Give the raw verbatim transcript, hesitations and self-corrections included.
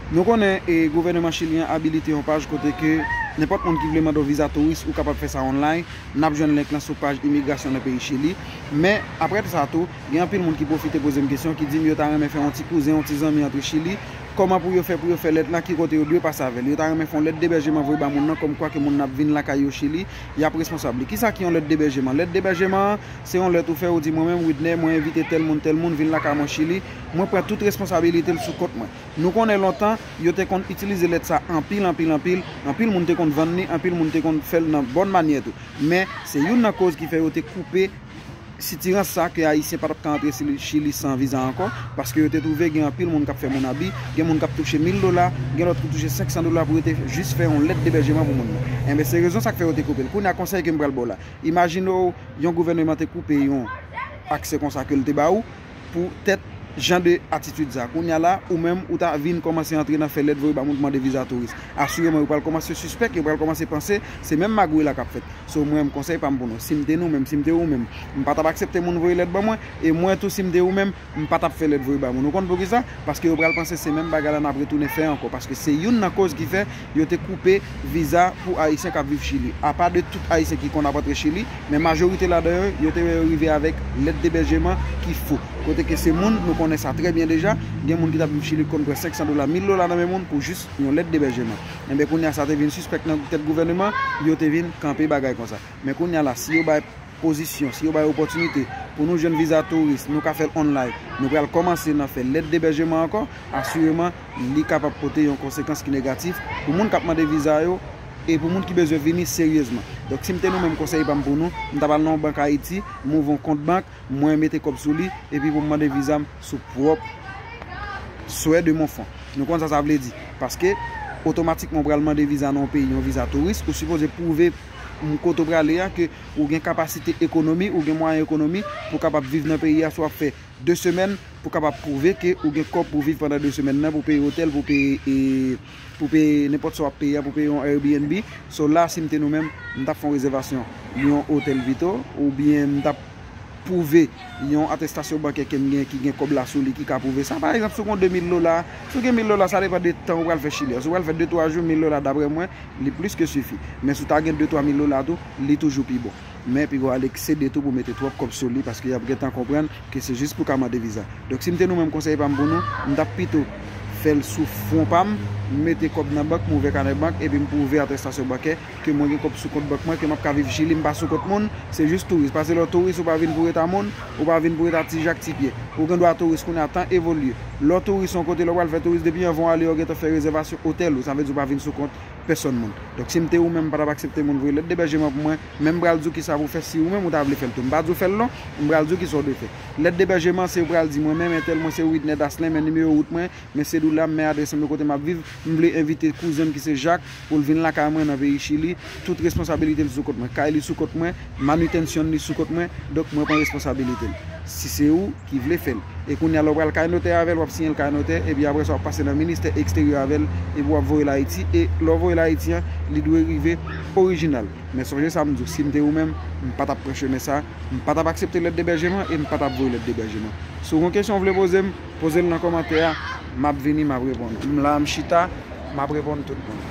Nou konnen e gouvènman chilyen abilite yon paj kote ke nenpòt moun ki vle mande yon viza touris, ou kapab fè sa online. N ap jwenn link lan sou paj imigrasyon nan peyi Chili. Men, apre sa tou, gen anpil moun ki pwofite poze m kesyon, ki di m yo ta renmen fè yon ti kouzen, yon ti zanmi antre Chili. Kòman pou yo fè pou yo fè lèt lan, ki kote yo dwe pase avè l? Yo ta renmen fè yon lèt debèjeman voye ba moun nan, kòmkwa ke moun nan ap vin lakay yo Chili, y ap responsab li. Kisa ki yon lèt debèjeman? Lèt debèjeman an, se yon lèt ou fè, ou di, mwen menm, Widner, mwen envite tèl moun, tèl moun vin lakay mwen Chili. Mwen pran tout responsabilite l sou kont mwen. Nou konnen lontan, yo te konn itilize lèt sa anpil, anpil, anpil. Anpil moun te konn vann li, anpil moun te konn fè l nan bòn manyè tou. Men, se youn nan koz ki fè yo te koupe sitirans sa ke Ayisyen pa t ap ka antre Chili, Chili san viza ankò, paske yo te twouve gen anpil moun k ap fè moun abi, gen moun k ap touche mil dola, gen lòt ki touche senk san dola pou yo te jis fè yon lèt debèjeman pou moun nan. Enben, se rezon sa k fè yo te koupe l. Kounye a, konsèy ke m pral ba w la. Imajine w, yon gouvèneman te koupe yon aksè konsa ke l te ba ou, poutèt jan de atitid sa. Kounye a la, ou menm, ou ta vin kòmanse antre nan fè lèt voye ba moun pou mande viza touris. Asireman, yo pral kòmanse sispèk, yo pral kòmanse panse se menm magouy la k ap fèt. So, mwen menm, konsèy pa m pou nou. Si m te nou menm, si m te ou menm, m pa t ap aksepte moun voye lèt ban mwen, e mwen tou, si m te ou menm, m pa t ap fè lèt voye ba moun. Ou konn poukisa? Paske yo pral panse se menm bagay la n ap retounen fè ankò. Paske se youn nan koz ki fè yo te koupe viza pou Ayisyen k ap viv Chili. Apa de tout Ayisyen ki konn ap antre Chili, men majorite ladan yo, yo te wè yo rive avèk lèt debèjeman ki fo. Kote ke se moun, nou konnen sa trè byen deja, gen moun ki t ap viv Chili ki konn pran senk san dola, mil dola nan men moun pou jis yon lèt debèjeman. Enben, kounye a, sa te vin sispèk nan tèt gouvèneman, yo te vin kanpe bagay konsa. Men kounye a la, si yo bay pozisyon, si yo bay opòtinite pou nou jwenn viza touris, nou ka fè l online, nou pral kòmanse nan fè lèt debèjeman ankò, asireman, li kapab pote yon konsekans ki negatif pou moun k ap mande viza yo e pou moun ki bezwen vini seryezman. Donk, si m te nou menm, konsèy pa m pou nou, m ta pral nan yon bank Ayiti, m ouvri yon kont bank, mwen mete kòb sou li, epi pou m mande viza m sou pwòp swè de mon fon. Nou konn sa sa vle di. Paske, otomatikman, ou pral mande viza nan yon peyi, yon viza touris, ou sipoze pwouve m kote w prale a, ke ou gen kapasite ekonomi, ou gen mwayen ekonomi pou w kapab viv nan peyi a, si w ap fè de semèn, pou w kapab pwouve ke ou gen kòb pou w viv pandan de semèn nan, pou w peye otèl, pou w peye, e, pou w peye nenpòt sa w ap peye a, pou w peye yon Airbnb. So la, si m te nou menm, m t ap fè yon rezèvasyon yon otèl Vito, oubyen m t ap pwouve yon atestasyon bankè ke m gen, ki gen kòb la sou li, ki ka pwouve sa. Pa egzanp, si w gen de mil dola, si w gen mil dola, sa depann de tan ou pral fè Chili a. Si w pral fè de twa jou, mil dola, daprè mwen, li plis ke sifi. Men si w ta gen de twa mil dola tou, li toujou pi bon. Men pi gwo a l eksede tou pou mete twòp kòb sou li, paske y ap gentan konprann ke se jis pou ka mande viza. Donk, si m te nou menm, konsèy pa m pou nou, m t ap pito fè l sou fwon pa m, m mete kòb nan bank, m ouvè kanè bank, epi m pwouve atestasyon bankè ke mwen gen kòb sou kont bank mwen, ke m ap ka viv Chili, m pa sou kont moun, se jis touris. Paske lè w touris, ou pa vin pou ret a moun, ou pa vin pou ret a Ti Jak, Ti Pyè. Ou gen dwa touris kounye a, tan evolye. Lè w touris yon kote, lè w pral fè touris, depi anvan w ale, w gentan fè rezèvasyon otèl ou. Sa vle di w pa vin sou kont pèsòn moun. Donk, si m te ou menm, m pa t ap aksepte moun voye lèt debèjeman pou mwen, men m pral di w kisa pou w fè si ou menm ou ta vle fè l tou. M pa di w fè l non, m pral di w kisa w dwe fè. Lèt debèjeman, se ou pral di mwen, men, men entèl, mwen se Widner Daslin, men nimewo wout mwen, men sedil la m, men adrès mwen, men kote m ap viv, m vle envite kouzen m ki se Jak pou l vin lakay mwen nan peyi Chili, tout responsabilite l sou kont mwen, kay li sou kont mwen, manitensyon li sou kont mwen, donk mwen pran responsabilite l. Si se ou ki vle fè l. E kounye a, lè w pral kay notè avè l, w ap siyen l kay notè, epi apre sa, w ap pase nan ministè eksteryè avè l, epi w ap voye l Ayiti, e lè w voye l Ayiti an, li dwe rive orijinal. Men sonje sa m di w, si m te ou menm, m pa t ap pran chemen sa, m pa t ap aksepte lèt debèjeman e m pa t ap voye lèt debèjeman. Si w gen kesyon w vle poze m, poze l nan kòmantè a, m ap vini, m ap reponn. M la, m chita, m ap reponn tout moun.